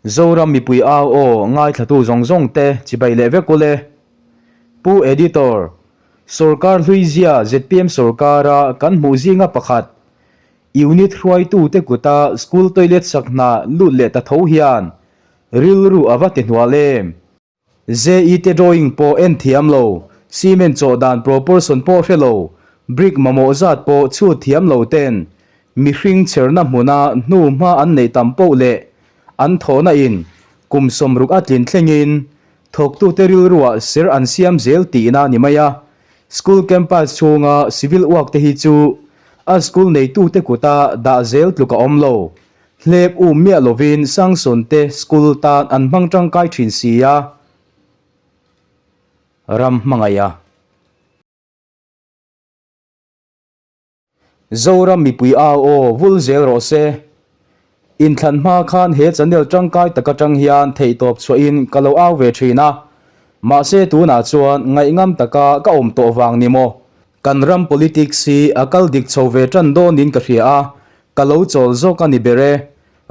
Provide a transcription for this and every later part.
Zoram mipui au aw ngaithlatu zawng zawng te chibai leh vek ule. Pu Editor, Sorkar hluizia zpm sorkara kan hmuh zinga pakhat Unit hruaitute kuta school toilet sak hna lut leh ta tho hian rilru a va ti hnual em? JE te drawing pawh en thiam lo, cement chawh dan proportion pawh hre lo, brick mamawh zat pawh chhut thiam lo ten mihring chherna hmuna hnu hma an neih tam poh leh an thawhna in kum 60 a tlin thlengin thawktute rilruah ser an siam zel tihna ni mai a. School campus chhunga civil work te hi chu a school neitute kuta dah zel tluk a awm lo. Hlep um miah lovin sanction te school tan an hmang tangkai thin si a, ram hmangaih a. Zoram mipui au aw vul zel rawh se. Inthlan hma khan he channel tangkai tak atang hian theihtawp chhuahin ka lo au ve thin a. Mahse tunah chuan ngaihngam taka ka awm tawh vang ni maw? Kan ram politics hi a kal dik chho ve tan dawnin ka hria a, ka lo chawl zawk a ni ber e.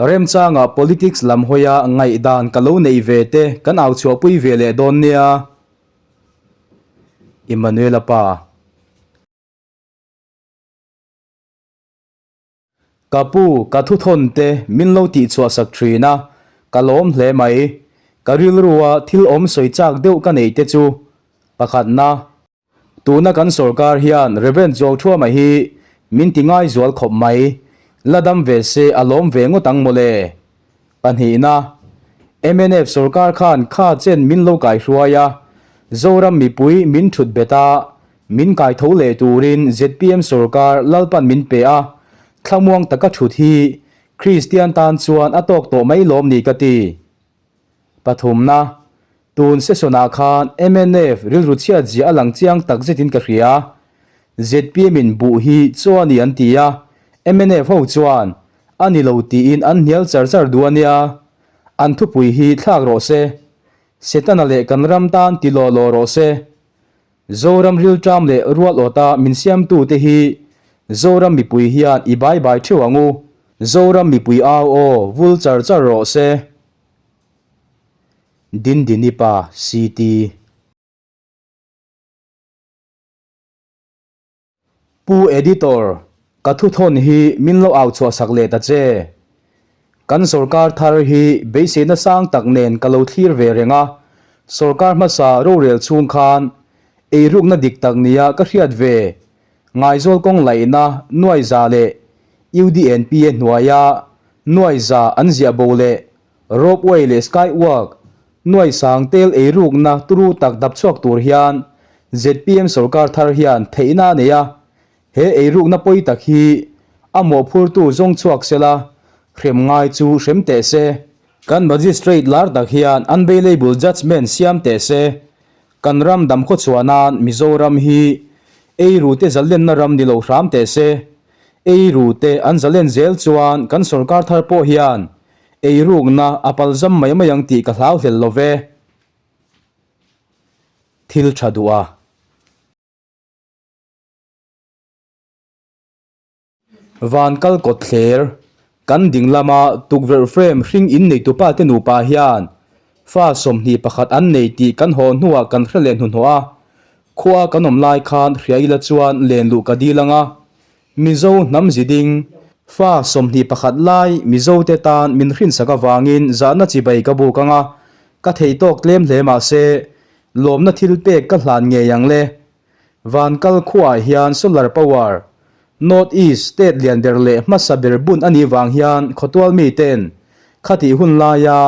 Remchangah politics lam hawia ngaihdan ka lo neih ve te kan au chhuahpui ve leh dawn nia. Emmanuela pa. Ka pu, ka thuthawn te min lo tihchhuah sak thin a, ka lawm hle mai. Ka rilrua thil awm sawi chak deuh ka nei te chu pakhatna. Tuna kan sorkar hian Rev. Chuauṭhuama hi min ti ngai zual khawp mai. La dam ve se a lawm ve ngawt ang mawle. Pahnihna, mnf sorkar khan kha chen min lo kaihruai a, Zoram mipui min thut bet a, Min kai tho leh turin zpm sorkar Lalpan min pe a, thlamuang taka thut hi Kristian tan chuan a tawk tawh mai lawm ni ka ti. Pathumna, Tun session-ah khan mnf rilru chhiat zia a lang chiang tak zetin ka hria. Zpm in buh hi chaw a ni an ti a, mnf ho chuan a ni lo tiin an hnial char char duh a nia. An thupui hi thlak rawh se. Setana leh kan ram tan ti law law rawh se. Zoram rilṭam leh rual awta min siamtute hi Zoram mipui hian i bai bai theuh ang u. Zoram mipui au aw vul char char rawh se. Dindini pa CT. Pu Editor, ka thuthawn hi min lo au chhuah sak leh ta che. Kan sorkar thar hi beiseina sang tak nen ka lo thlir ve reng a, sorkar hmasa rorel chhung khan eirukna dik tak nia ka hriat ve Ngaizawl kawng laihna nuaiza leh UDNPA hnuaia nuaiza an ziah bo leh Ropeway leh Skywalk nuai sang tel eirukna turu tak dap chhuak tur hian zpm sorkar thar hian theihna a nei a, he eirukna pawi tak hi a mawhphurtu zawng chhuak sela hrem ngai chu hrem teh se. Kan Magistrate lar tak hian unbailable judgement siam teh se. Kan ram dam khawchhuah nan Mizoram hi eirute zalenna ram ni lo hram teh se. Eirute an zalen zel chuan kan sorkar thar pawh hian Eirukna a palzam mai mai ang tih ka hlau hlel lo ve. Thil tha duh a. Van kal kawt thler, kan ding lama tukverh frame hring in neitupa te nupa hian fa 21 an nei tih kan haw hnuah kan hre leh hnuhnawh a. Khua kan awm lai khan hria ila chuan len luh ka dil ang a. Mizo hnam ziding, fa 21 lai Mizo te tan min hrinsak avangin zahna chibai ka buk ang a, ka thei tawk tlem hle mah se, lawmna thil pek ka hlan ngei ang le. Van kal khuaah hian solar power, North East state lian ber leh hmasa ber bun a nih vang hian khawtual miten khatih hun laia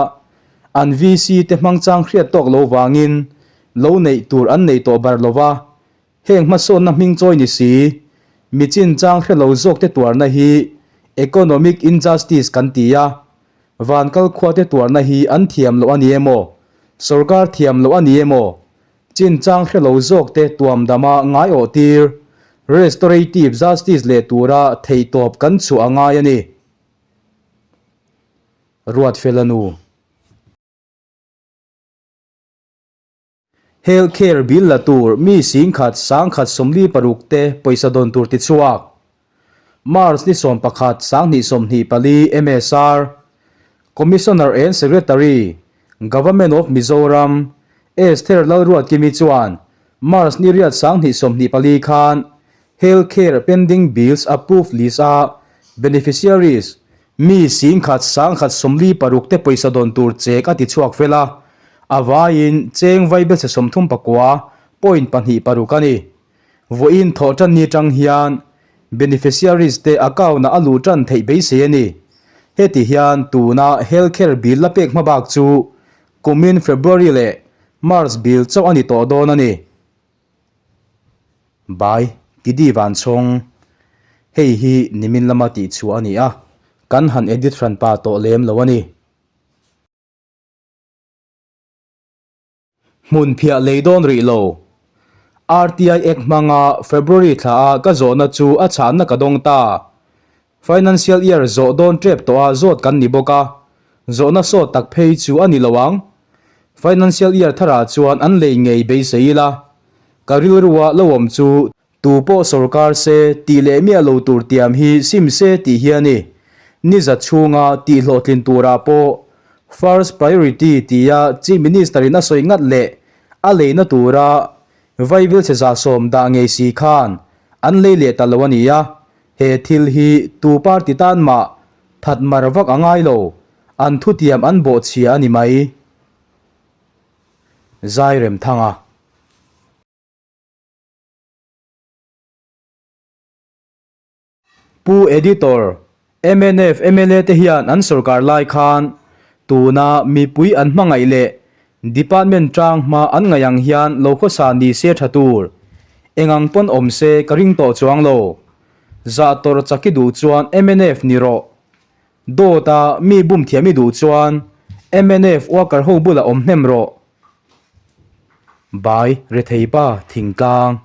an VC te hmangchang hriat tawk lo vangin lo neih tur an nei tawh bar lo va. Heng hmasawnna hming chawi ni si, mi chinchang hre lo zawkte tuarna hi economic injustice kan ti a, Vankal khuate tuarna hi an thiam loh a ni emaw, sorkar thiam loh a ni emaw, chinchang hre lo zawkte tuamdama ngaiawh tir, restorative justice leh tura theihtawp kan chhuah a ngai a ni. Ruatfela nu. Health Care Bill la tur mi 10,000 1,046 te pawisa dawn tur tichhuak. March ni 11 2024 MSR Commissioner and Secretary, Government of Mizoram, Esther Lalruatkimi chuan March ni riat 2024 khan Health Care Pending Bills Approved List-a beneficiaries Mi 10,000 1,046 te pawisa dawn tur chek a tichhuak fel a, a vaiin cheng vaibelchhe 39 point pahnih paruk a ni. Vawiin thawh tan ni tang hian beneficiaries te account ah a luh tan theih beisei a ni. Heti hian tuna health care bill la pek hmabak chu kumin February leh March bill chauh a ni tawh dawn a ni. Bai, Kidi Vanchhawng, Hei hi nimin lama tih chhuah a ni a, kan han edit hran pa tawh lem lo a ni. Hmun phiah lei dawn rih lo. RTI Act hmanga February thla a ka zawhna chu a chhahna ka dawng ta. Financial year zawh dawn tep tawh a zawt kan ni bawk a, zawhna sawt tak phei chu a ni lo ang. Financial year tharah chuan an lei ngei beisei ila, ka rilrua lo awm chu tu pawh sawrkar se tih leh miah lo tur tiam hi sim se tih hi a ni. Ni za chhunga tih hlawhtlin turah pawh first priority tia Chief Minister in a sawi ngat leh a leina tura Vaivil chhe 70 dah ngei si khan an lei leh ta lo a ni a, He thil hi tu party tan mah that mar vak a ngai lo, an thutiam an bawhchhia a ni mai. Zairemthanga. Pu Editor, mnf mla te hian an sorkar lai khan tuna mipui an hmangaih leh Department tang hma an ngaih ang hian lo khawsa ni se tha tur. Eng ang pawn awm se ka ring tawh chuang lo. Zah tawrh chak i duh chuan mnf ni rawh. Dawt a mi bum thiam i duh chuan mnf worker ho bulah awm hnem rawh. Bai, Rethei pa, Thingtlang.